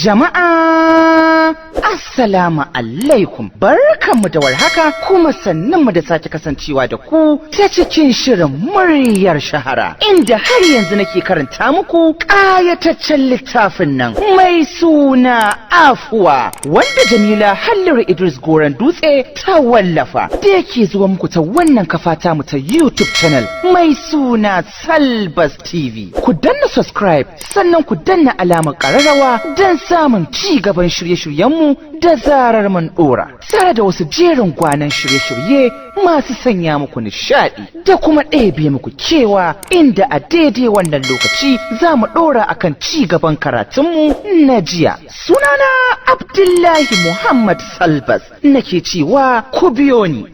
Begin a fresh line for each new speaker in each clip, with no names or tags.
Jama'a, Assalamu alaikum, barkanmu da warhaka, kuma sannunmu da sake kasancewa da ku ta cikin shirin Muryar Shahara, inda har yanzu nake karanta muku ƙayataccen littafin nan mai suna Afuwa, wanda Jamila Halliru Idris Goran Dutse ta wallafa, da yake zuwa muku ta wannan kafa tamu ta YouTube channel mai suna Salbas TV. Ku danna subscribe, sannan ku danna alamar ƙararrawa don samun ci gaban shirye-shiryenmu da zarar mun dora. Tare da wasu jerin gwanan shirye-shirye masu sanya muku nishaɗi da kuma ɗebe muku kewa, inda a daidai wannan lokaci za mu ɗora akan ci gaban karatunmu na jiya. Sunana Abdullahi Muhammad Salbas, nake cewa ku biyo ni.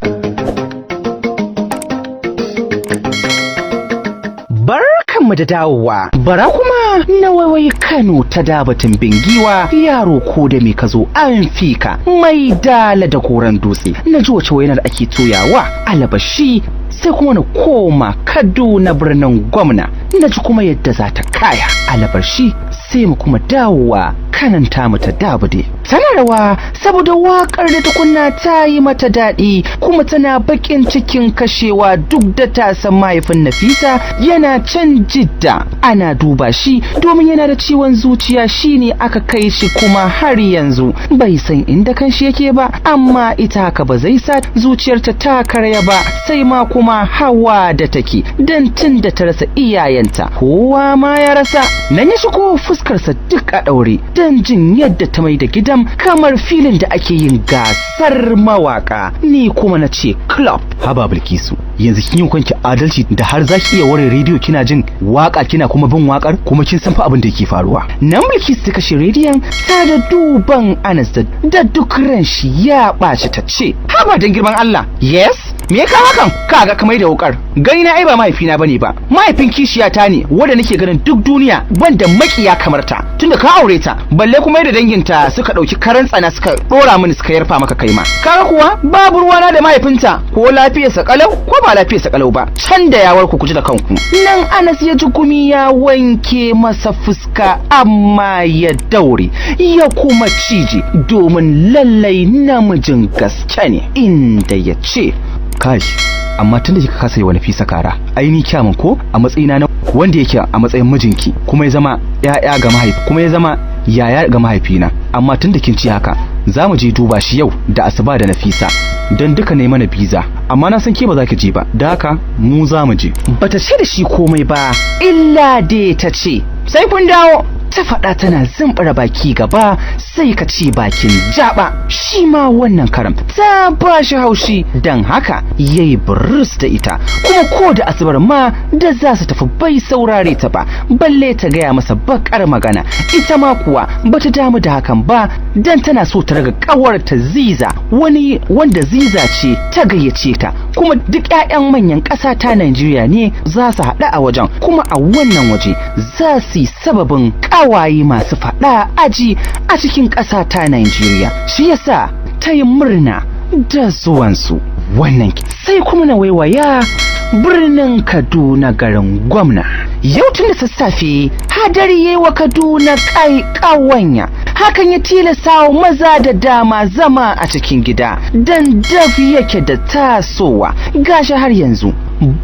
Barkanmu da dawowa. Bara kuma na waiwai Kano ta dabatin bingiwa, yaro ko da me ka zo an fika mai dala da goran dutse. Na ji wace wainar ake toyawa alabashi, sai kuma na koma Kaduna birnin gwamna. Na ji kuma yadda za ta kaya alabashi, sai mu kuma dawowa kanan tamu ta dabude. Tana rawa saboda waƙar da tukunna ta yi mata daɗi, kuma tana baƙin cikin kashewa duk da ta san mahaifin Nafisa yana can Jidda ana duba shi domin yana da ciwon zuciya, shine aka kai shi, kuma har yanzu bai san inda kanshi yake ba. Amma ita haka ba zai sa zuciyarta ta karya ba, sai ma kuma hawa da take don tun da ta rasa iyayenta kowa ma ya rasa. Nan ya shigo fuskarsa duk a ɗaure don jin yadda ta mai da gidan kamar filin da ake yin gasar mawaka. Ni kuma na ce club.
Haba Bilkisu, yanzu kin yi kanki adalci da har za ki iya ware rediyo kina jin waka kina kuma bin wakar, kuma kin san fa abin da yake faruwa?
Nan Bilkisu ta kashe rediyon ta da duban Anas da duk ran shi ya ɓaci, ta ce, haba don girman Allah, yes, me ya kawo hakan? Kaga kamar da wukar gani na, ai ba mahaifina bane ba, mahaifin kishiyata ne, wanda nake ganin duk duniya banda makiya kamar ta tunda ka aure ta, balle kuma yadda danginta suka dauki karan tsana suka dora mini suka yarfa maka kai ma. Kaga kuwa babu ruwana da mahaifinta, ko lafiyarsa kalau ko ba lafiyarsa kalau ba, can da yawar ku kuji da kanku. Nan Anas ya ji gumi ya wanke masa fuska, amma ya daure ya kuma cije domin lallai namijin gaske ne, inda ya ce,
kai, amma tunda kika kasa yi wa Nafisa kara, ai ni kyamun ko a matsayina na wanda yake a matsayin mijinki, kuma ya zama ya'ya ga mahaifi, kuma ya zama yaya ga mahaifina, amma tunda kin ci haka, za mu je duba shi yau da asuba da Nafisa, don duka ne mana biza, amma na san ke ba za ki je ba, da haka mu za mu je.
Bata ce da shi komai ba, illa dai ta ce, sai kun dawo. Ta faɗa tana zumbura baki gaba sai ka ce bakin jaba. Shi ma wannan karam ta ba shi haushi, don haka yayi burus da ita, kuma ko da asubar ma da za su tafi bai saurare ta ba, balle ta gaya masa bakar magana. Ita ma kuwa bata damu da hakan ba, don tana so ta raga ƙawarta Ziza, wani wanda Ziza ce ta gayyace ta, kuma duk 'ya'yan manyan ƙasa ta Najeriya ne za su haɗu a wajen, kuma a wannan waje za su yi sababin ƙawaye masu faɗa aji a cikin ƙasa ta Najeriya. Shi yasa ta yi murna da zuwansu. Wannan sai kuma na waiwaya birnin Kaduna garin gwamna. Yau tun da sassafe hadari yayi wa Kaduna kai ƙawanya. Hakan ya tilasta wa maza da dama zama a cikin gida dan daf yake da tasowa. Gashi har yanzu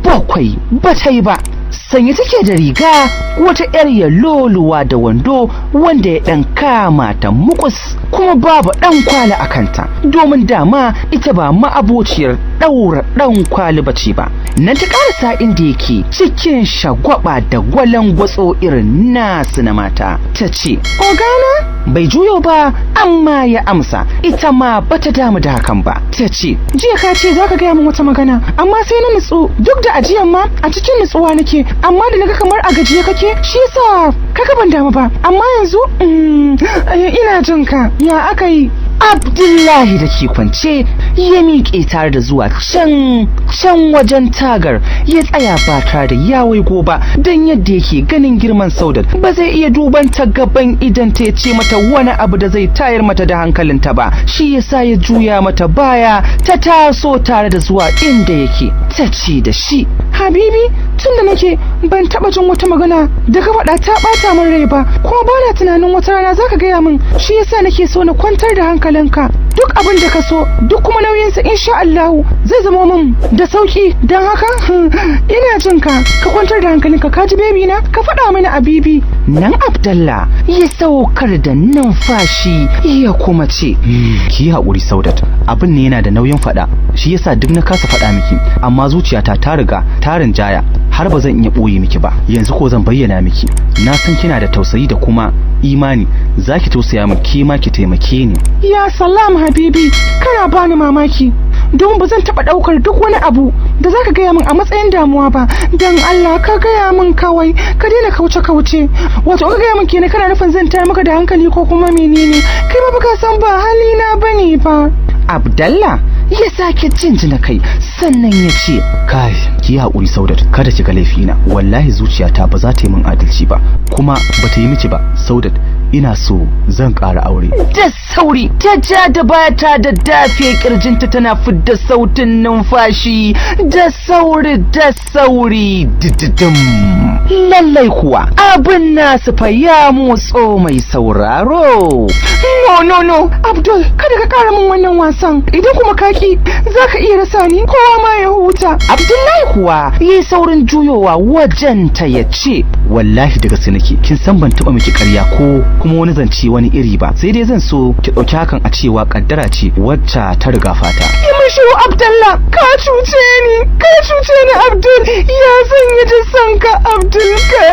7 bata yi ba. Sanye take da riga wata yar yaloluwa da wando wanda ya dan kama ta mukus, kuma babu dan kwali a kanta, domin dama ita ba ma'abociyar daura dan kwali bace ba. Nan ta karasa inda yake cikin shagwaba da gwalangwatso irin nasu na mata, ta ce, ogana? Bai juyo ba, amma ya amsa. Ita ma bata damu da hakan ba. Ta ce, jiya ka ce zaka gaya min wata magana, amma sai na nutsu, duk da ajiyan ma a cikin nutsuwa nake, amma da naga kamar a gajiye kake, shi yasa kaga ban damu ba, amma yanzu ina jin ka, ya aka yi? Abdullahi da ke kwance ya miƙe tare da zuwa can can wajen tagar ya tsaya ba tare da ya waigo ba, don yadda yake ganin girman Saudat ba zai iya duban ta gaban idan ta ce mata wani abu da zai tayar mata da hankalinta ba. Shi yasa ya juya mata baya, ta taso tare da zuwa inda yake, ta ce da shi, "Habibi, tun da nake ban taba jin wata magana da ka faɗa ta ɓata min rai ba, kuma ba na tunanin wata rana zaka gaya min. Shi yasa nake so na kwantar da hankalinka. Duk abin da ka so, duk kuma nauyinsa, insha Allahu zai zama min da sauki. Don haka ina jin ka, ka kwantar da hankalinka, ka ji baby na? Ka faɗa mini, Habibi." Nan Abdallah ya saukar da numfashi ya kuma ce,
"Ki haƙuri Saudat, abin ne yana da nauyin faɗa, shi yasa duk na kasa faɗa miki, amma zuciyata ta riga ta rinjaya har ba zan iya ɓoye miki ba. Yanzu ko zan bayyana miki. Na san kina da tausayi da kuma imani, zaki tausaya min, ke ma ki taimake ni."
"Ya salam Habibi, kana bani mamaki, don ba zan taɓa ɗaukar duk wani abu da zaka gaya min a matsayin damuwa ba. Don Allah ka gaya min kawai, ka daina kauce kauce. Wato ka gaya min kenan kana nufin zan tayar maka da hankali ko kuma menene? Kai ba baka san ba halina bane ba." Abdallah ya sake jinjina kai, sannan ya ce,
"Kai, ki haƙuri Saudat, kada ki ga laifina. Wallahi zuciyata ba za ta yi min adalci ba, kuma ba ta yi miki ba. Saudat, ina so zan ƙara aure."
Da sauri ta ja da baya ta da dafe kirjinta tana fidda sautin numfashi da sauri da sauri, dididim. Lallai kuwa abin nasu fa ya motso, mai sauraro. "No, no, no, Abdul, kada ka kara min wannan wasan. Idan kuma kaki, za ka iya rasa ni, kowa ma ya huta." Abdullahi kuwa yi saurin juyowa wajen ta ya ce,
"Wallahi da gaske nake. Kin san ban taba miki ƙarya ko kuma wani zance wani iri ba, sai dai zan so ki ɗauki hakan a cewa kaddara ce wacce ta riga fata."
"Yi min shiru Abdullah, ka cuce ni, ka cuce ni Abdul. Ya zan yi da son ka Abdul? Ka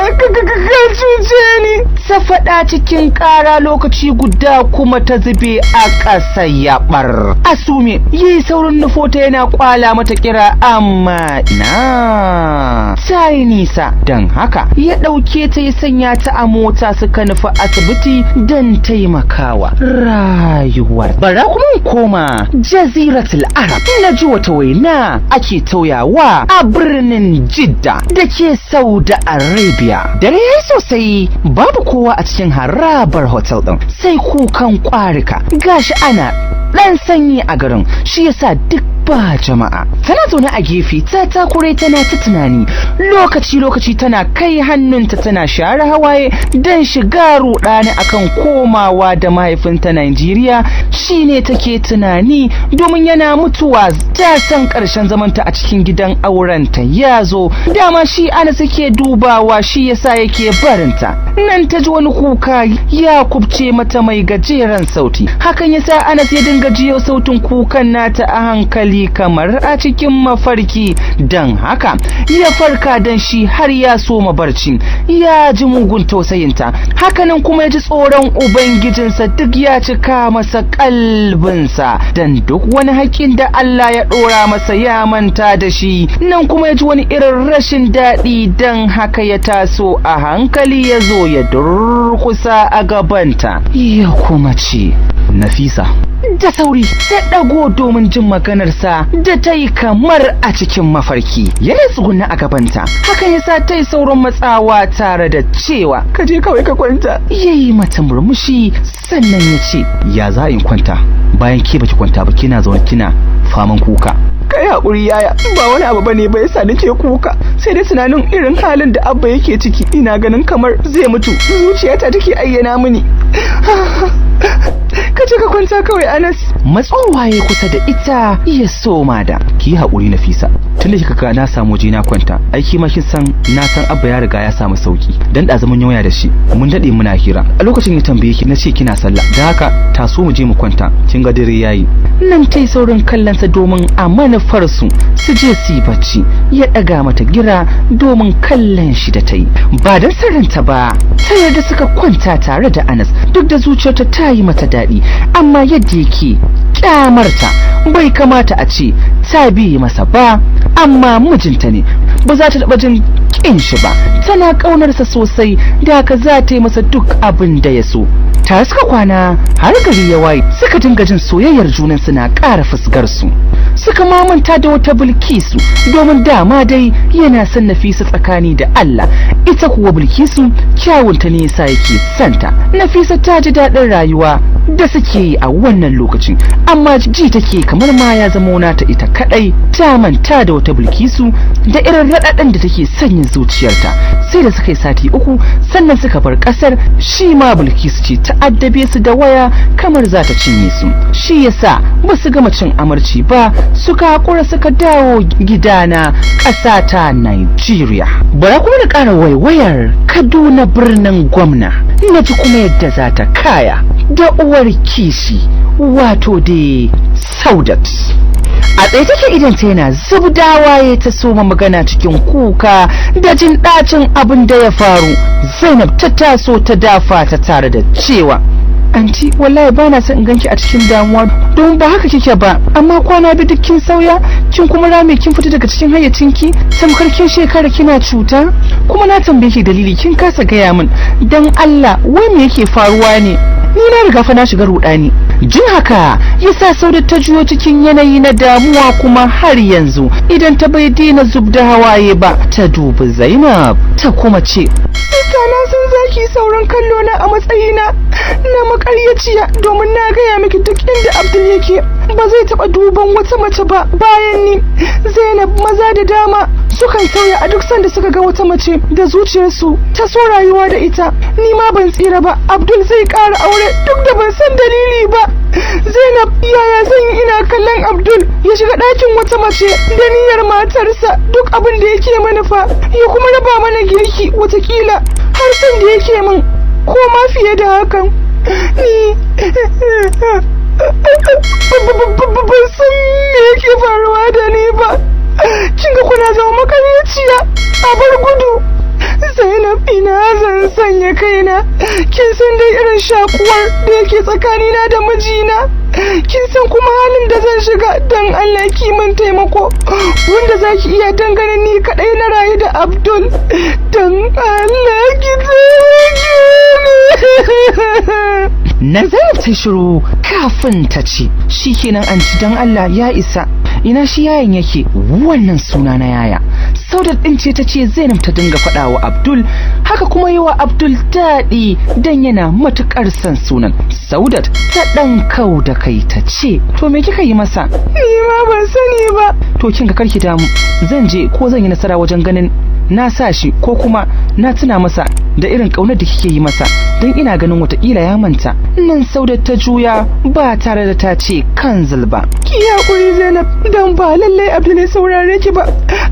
cuce ni," ta faɗa cikin ƙara. Lokaci guda kuma ta zube a ƙasa ya ɓar asume. Yi saurin nufota yana kwala mata kira, amma na ta yi nisa. Don haka ya ɗauke ta ya sanya ta a mota suka nufi asibiti don taimakawa rayuwar. Bara kuma in koma Jaziratul Arab, na ji wata waina ake tauyawa a birnin Jidda da ke Saudi Arabia. Dare yayi sosai, babu kowa a cikin harabar hotel ɗin sai kukan kwarika. Gashi ana ɗan sanyi a garin, shi yasa duk ba jama'a. Tana zaune a gefe ta takure tana ta tunani, lokaci lokaci tana kai hannunta tana share hawaye don shiga rudani akan komawa da mahaifinta Najeriya. Shine take tunani, domin yana mutuwa ta san karshen zamanta a cikin gidan aurenta ya zo. Dama shi ana suke dubawa, shi yasa yake barinta. Nan ta ji wani kuka ya kubce mata mai gajeren sauti. Hakan yasa Anas ya dinga jiyo sautin kukan nata a hankali kamar a cikin mafarki. Don haka ya farka, don shi har ya soma barci. Ya ji mugun tausayinta, hakanan kuma ya ji tsoron ubangijinsa duk ya cika masa kalbinsa, don duk wani haƙƙin da Allah ya ɗora masa ya manta da shi. Nan kuma ya ji wani irin rashin daɗi, don haka ya taso a hankali ya zo ya durkusa a gabanta ya kuma ce,
"Nafisa."
Da sauri ta ɗago domin jin maganarsa da ta yi kamar a cikin mafarki. Yana tsuguna a gabanta, hakan yasa ta yi saurin matsawa tare da cewa,
"Ka je kawai ka kwanta."
Ya yi mata murmushi sannan ya ce,
"Ya za in kwanta bayan ke baki kwanta ba, kina zaune kina faman kuka?"
"Kai haƙuri yaya, ba wani abu bane ba yasa nake kuka, sai dai tunanin irin halin da abba yake ciki. Ina ganin kamar zai mutu, zuciyata take ayyana mini. Ka ce ka kwanta kawai, Anas." Matsowa ya kusa da ita ya soma da,
"Ki haƙuri Nafisa, tunda kika ga na samu waje na kwanta, aiki ma kin san na san abba ya riga ya samu sauki, dan da zaman waya da shi mun dade muna hira. A lokacin ya tambaye ki, na ce kina sallah, dan haka taso mu je mu kwanta, kin ga dare yayi."
Nan tai saurin kallonsa domin a manufarsu su je su yi bacci. Ya ɗaga mata gira domin kallon shi da ta yi ba don sirrinta ba. Ta yarda suka kwanta tare da Anas, duk da zuciyarta ta yi mata daɗi, amma yadda yake kyamarta bai kamata a ce ta biye masa ba, amma mijinta ne, ba za ta taɓa jin ƙin shi ba, tana ƙaunarsa sosai, da haka za ta yi masa duk abin da ya so. Tare suka kwana har gari ya waye, suka dinga jin soyayyar junan suna ƙara fusgar su. Suka mamanta da wata Bilkisu, domin dama dai yana son Nafisa tsakani da Allah. Ita kuwa Bilkisu kyawunta ne yasa yake santa. Nafisa ta ji daɗin rayuwa da suke yi a wannan lokacin, amma ji take kamar ma ya zama nata ita kadai. Ta manta da wata Bilkisu da irin raɗaɗin da take sanya zuciyarta. Sai da suka yi sati 3 sannan suka bar ƙasar. Shi ma Bilkisu ce ta addabe su da waya kamar za ta cinye su, shi yasa ba su gama cin amarci ba, suka hakura suka dawo gidana ƙasa ta Nigeria. Bara kuma na ƙara waiwayar Kaduna birnin gwamna, na ji kuma yadda za ta kaya da uwar kishi, wato dai Saudat. A tsaye take, idan ta yana zubdawa, ta soma magana cikin kuka da jin ɗacin abin da ya faru. Zainab ta taso ta dafa ta tare da cewa, "Anti, wallahi bana son in ganki a cikin damuwa, don ba haka kike ba, amma kwana bi duk kin sauya, kin kuma rame, kin fita daga cikin hayyacinki tamkar kin shekara kina cuta. Kuma na tambaye ki dalili kin kasa gaya min. Dan Allah, wai me yake faruwa ne? Ni na riga fa na shiga rudani." Jin haka yasa Saudat ta juyo cikin yanayi na damuwa, kuma har yanzu idan ta bai daina zub da hawaye ba. Ta dubi Zainab ta kuma ce, "Sista, na san zaki sauran kallo na a matsayina na makaryaciya, domin na gaya miki duk inda Abdul yake ba zai taba duban wata mace ba bayan ni. Zainab, maza da dama sukan sauya a duk sanda suka ga wata mace da zuciyarsu ta so rayuwa da ita. Ni ma ban tsira ba, Abdul zai ƙara aure duk da ban san dalili ba. Zainab, yaya zan yi ina kallon Abdul ya shiga ɗakin wata mace da niyyar matarsa, duk abin da yake manufa ya kuma raba mana girki, watakila har san da yake min ko ma fiye da hakan. Ni ban san me yake faruwa da ni ba. Kin ga kuna zama makaryaciya a bar gudu. Zainab, ina zan sanya kaina? Kin san dai irin shakuwar da yake tsakanina da mijina, kin san kuma halin da zan shiga. Dan Allah ki min taimako wanda zaki iya dangane ni kadai na rayu da Abdul. Dan Allah ki taimake ni." Na Zainab ta shiru kafin ta ce, "Shikenan anti, dan Allah ya isa. Ina shi yayan yake?" Wannan suna na yaya Saudat din ce ta ce Zainab ta dinga faɗa wa Abdul, haka kuma yi wa Abdul daɗi dan yana matukar son sunan. Saudat ta ɗan kau da kai ta ce, "To me kika yi masa?" "Ni ma ban sani ba." "To kin ga, karki damu, zan je ko zan yi nasara wajen ganin na sa shi ko kuma na tuna masa da irin kaunar da kike yi masa, don ina ganin watakila ya manta." Nan Saudat ta juya ba tare da ta ce kanzil ba. "Ki hakuri Zainab, dan ba lallai Abdul ya saurare ki ba,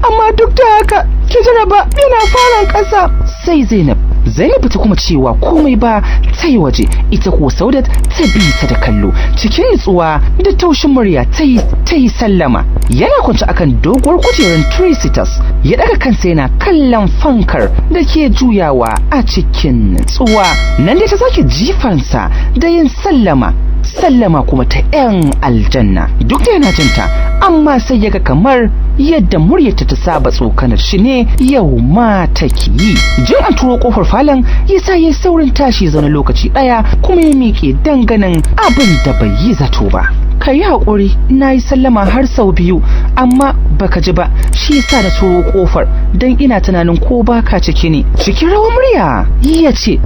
amma duk da haka ki jaraba, yana faran ƙasa." Sai Zainab ta kuma cewa komai ba, ta yi waje. Ita kuwa Saudat ta bi ta da kallo. Cikin nutsuwa da taushin murya ta yi sallama. Yana kwance akan doguwar kujerar three seaters, ya daga kansa yana kallon fankar da ke juyawa a cikin nutsuwa. Nan dai ta sake jifansa da yin sallama, sallama kuma ta 'yan aljanna. Duk da yana jinta, amma sai ya ga kamar yadda muryarta ta saba tsokanar shi ne yau ma take yi. Jin an turo kofar falon ya sa ya saurin tashi zaune lokaci ɗaya, kuma ya miƙe danganin abin da bai yi zato ba. "Ka yi haƙuri, na yi sallama har sau 2 amma baka ji ba, shi yasa na turo kofar don ina tunanin ko baka ciki ne." Cikin rawar murya ya ce,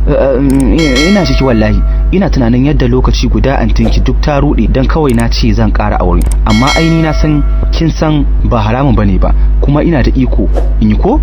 "Ina ciki wallahi. Ina tunanin yadda lokaci guda antinki duk ta ruɗe don kawai na ce zan ƙara aure, amma aini na san kin san ba haramun bane ba, kuma ina da iko in yi ko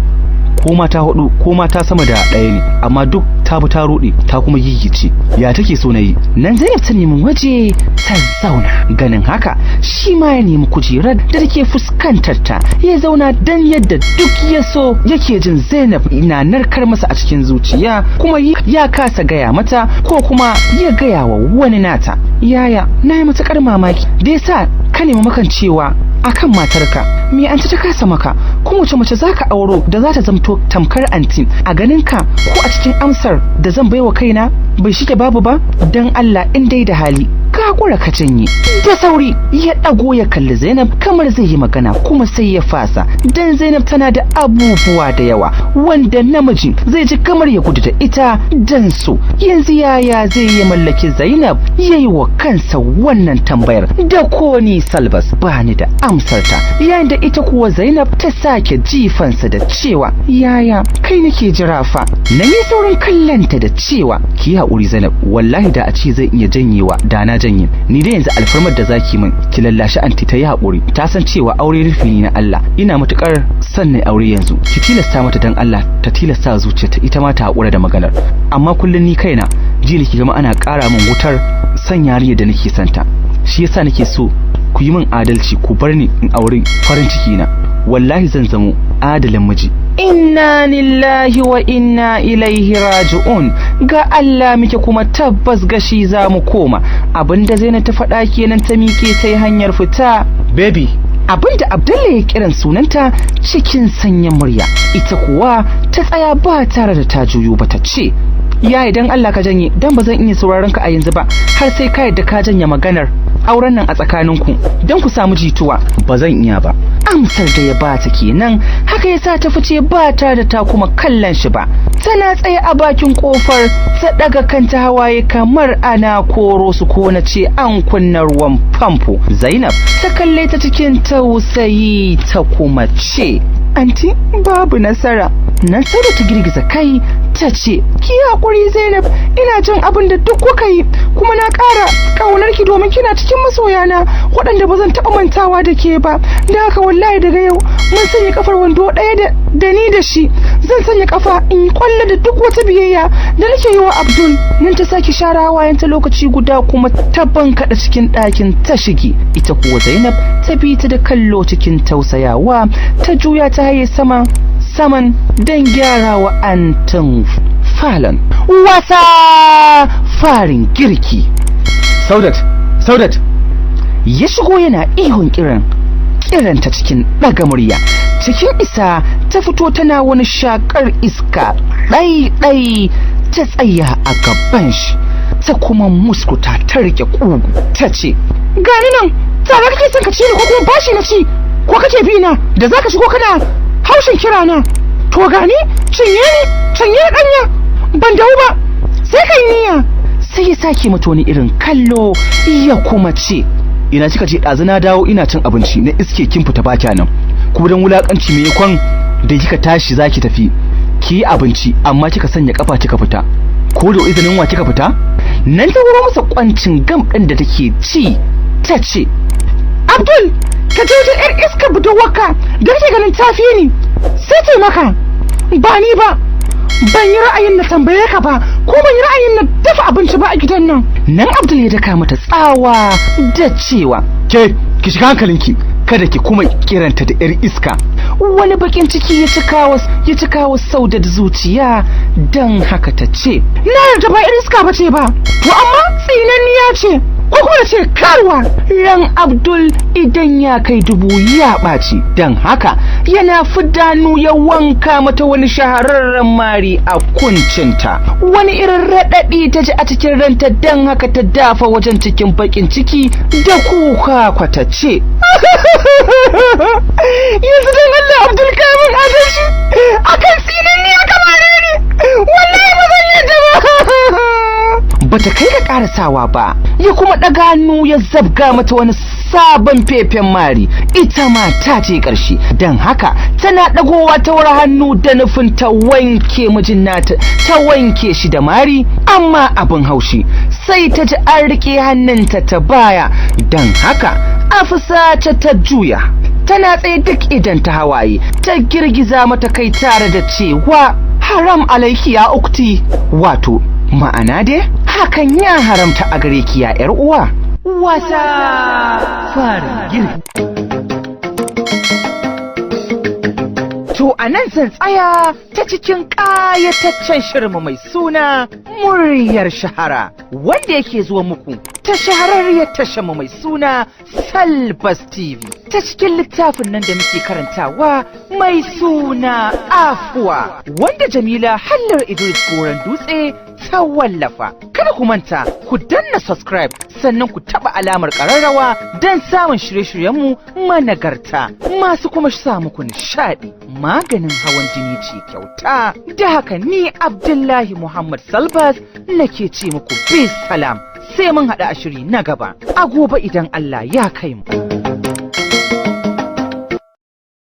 mata 4 ko mata sama da 1 ne, amma duk ta bi ta ruɗe ta kuma gigice. Ya take so na yi?" Nan Zainab ta nemi waje ta zauna. Ganin haka shi ma ya nemi kujerar da take fuskantar ta ya zauna, dan yadda duk ya so yake jin Zainab na narkar masa a cikin zuciya, kuma ya kasa gaya mata ko kuma ya gaya wa wani nata. "Yaya, na yi matuƙar mamaki da yasa ka nemi makan cewa akan matarka. Me anti ta kasa maka? Kuma wace mace zaka auro da za ta zamto tamkar anti a ganin ka? Ko a cikin amsar da zan baiwa kaina bai shike babu ba. Dan Allah, in dai da hali ka Ka hakura ka janye. Da sauri ya ɗago ya kalli Zainab kamar zai yi magana, kuma sai ya fasa, dan Zainab tana da abubuwa da yawa wanda namiji zai ji kamar ya gudu da ita dan so. Yanzu yaya zai yi mallaki Zainab? Yayi wa kansa wannan tambayar da ko ni Salbas bani da amsarta. Yayin da ita kuwa Zainab ta sake jifansa da cewa, "Yaya, kai nake jira fa." Na yi saurin kallanta da cewa,
"Ki haƙuri Zainab, wallahi da a ce zan iya janyewa da na janye. Ni dai yanzu alfarmar da zaki min, ki lallashi anti ta yi haƙuri. Ta san cewa aure rufi ne na Allah. Ina matukar son na aure yanzu. Ki tilasta mata dan Allah, ta tilasta zuciyarta ita ma ta haƙura da maganar. Amma kullun ni kaina ji nake gama ana ƙara min wutar son yarinyar da nake santa. Shi yasa nake so ku yi min adalci, ku bar ni in aure farin ciki na. Wallahi zan zamo adalin miji."
Inna lillahi wa inna ilaihi raji'un. Ga Allah muke, kuma tabbas gashi za mu koma. Abinda Zainab ta faɗa kenan, ta miƙe ta yi hanyar fita.
"Baby!"
Abinda Abdullahi ya kiran sunanta cikin sanyin murya. Ita kuwa ta tsaya ba tare da ta juyo ba, ta ce, "Ya, idan Allah ka janye, dan ba zan iya sauraron ka a yanzu ba har sai ka yadda ka janye maganar auren nan a tsakaninku don ku samu jituwa."
"Ba zan iya ba."
Amsar da ya bata kenan. Haka yasa ta fice ba tare da ta kuma kallon shi ba. Tana tsaye a bakin kofar ta daga kanta, hawaye kamar ana koro su, ko na ce an kunna ruwan famfo. Zainab ta kalle ta cikin tausayi ta kuma ce, "Anti, babu nasara." Nan sai da ta girgiza kai ta ce, "Ki hakuri Zainab, ina jin abin da duk kuka yi, kuma na ƙara ƙaunar ki domin kina cikin masoyana waɗanda ba zan taɓa mantawa da ke ba. Da haka wallahi daga yau mun sanya kafar wando ɗaya da ni da shi. Zan sanya kafa in yi kwallo da duk wata biyayya da nake yi wa Abdul." Nan ta sake share hawayenta lokaci guda, kuma ta bankaɗa cikin ɗakin ta shige. Ita kuwa Zainab ta bi ta da kallo cikin tausayawa, ta juya ta haye sama saman don gyarawa antin falon wasa farin girki.
"Saudat! Saudat!"
Ya shigo yana ihun kiranta cikin ɗaga murya. Cikin isa ta fito tana wani shakar iska ɗai-ɗai, ta tsaya a gaban shi, ta kuma muskuta, ta rike ƙugu, ta ce, "Gani nan, tare kake son ka ci ni, ko kuma bashi na ci ko kake bi na da zaka shigo kana haushin kira na? To gani, cinye ni, cinye ɗanya, ban dawo ba, sai kai niyya." Sai ya sake mata wani irin kallo ya kuma ce,
"Ina kika je? Ɗazu na dawo ina cin abinci na iske kin fita ba nan. Kuma dan wulakanci, me kwan da kika tashi zaki tafi ki yi abinci, amma kika sanya kafa kika fita? Ko da izinin wa kika fita?"
Nan ta wuro masa kwancin gam ɗin da take ci, ta ce, "Abdul, ka je wajen yar iska budurwarka da kake ganin tafi ni, sai ta maka, ba ni ba. Ban yi ra'ayin na tambaye ka ba, ko ban yi ra'ayin na dafa abinci ba a gidan nan." Nan Abdul ya daka mata tsawa da cewa,
"Ke, ki shiga hankalinki, kada ki kuma kiranta da yar iska."
Wani bakin ciki ya cika wa Saudat zuciya, dan haka ta ce, "Na yarda ba yar iska ba ce ba, to amma tsinanniya ce, ko kuma da ce karuwa." Ran Abdul idan ya kai dubu ya ɓaci, don haka yana fidanu ya wanka mata wani shahararren mari a kuncinta. Wani irin raɗaɗi ta ji a cikin ranta, don haka ta dafa wajen cikin bakin ciki da kuka kwatace, "Yanzu don Allah Abdul, kai min adalci, akan tsinanniya kamar ni? Wallahi ba zan yadda ba." Bata kai ga karasawa ba, ya kuma ɗaga hannu ya zabga mata wani sabon fefen mari. Ita ma ta ce ƙarshe, don haka tana ɗagowa ta wuri hannu da nufin ta wanke mijin nata, ta wanke shi da mari, amma abin haushi sai ta ji an riƙe hannunta ta baya. Don haka a fusace ta juya, tana tsaye duk idan ta hawaye, ta girgiza mata kai tare da cewa, "Haram alaiki ya ukti," wato ma'ana dai hakan ya haramta a gare ki ya yar uwa. Wasa farin girki. To a nan zan tsaya ta cikin ƙayataccen shirinmu mai suna Muryar Shahara, wanda yake zuwa muku ta shahararriyar tasharmu mai suna Salbas TV, ta cikin littafin nan da muke karantawa mai suna Afuwa, wanda Jamila Hallar Idris Goran Dutse ta wallafa. Kada ku manta ku danna subscribe, sannan ku taɓa alamar ƙararrawa don samun shirye-shiryenmu managarta masu kuma sa muku nishaɗi. Maganin hawan jini ce kyauta. Da haka ni Abdullahi Muhammad Salbas nake ce muku bis salam, sai mun haɗu a shiri na gaba a gobe idan Allah ya kai mu.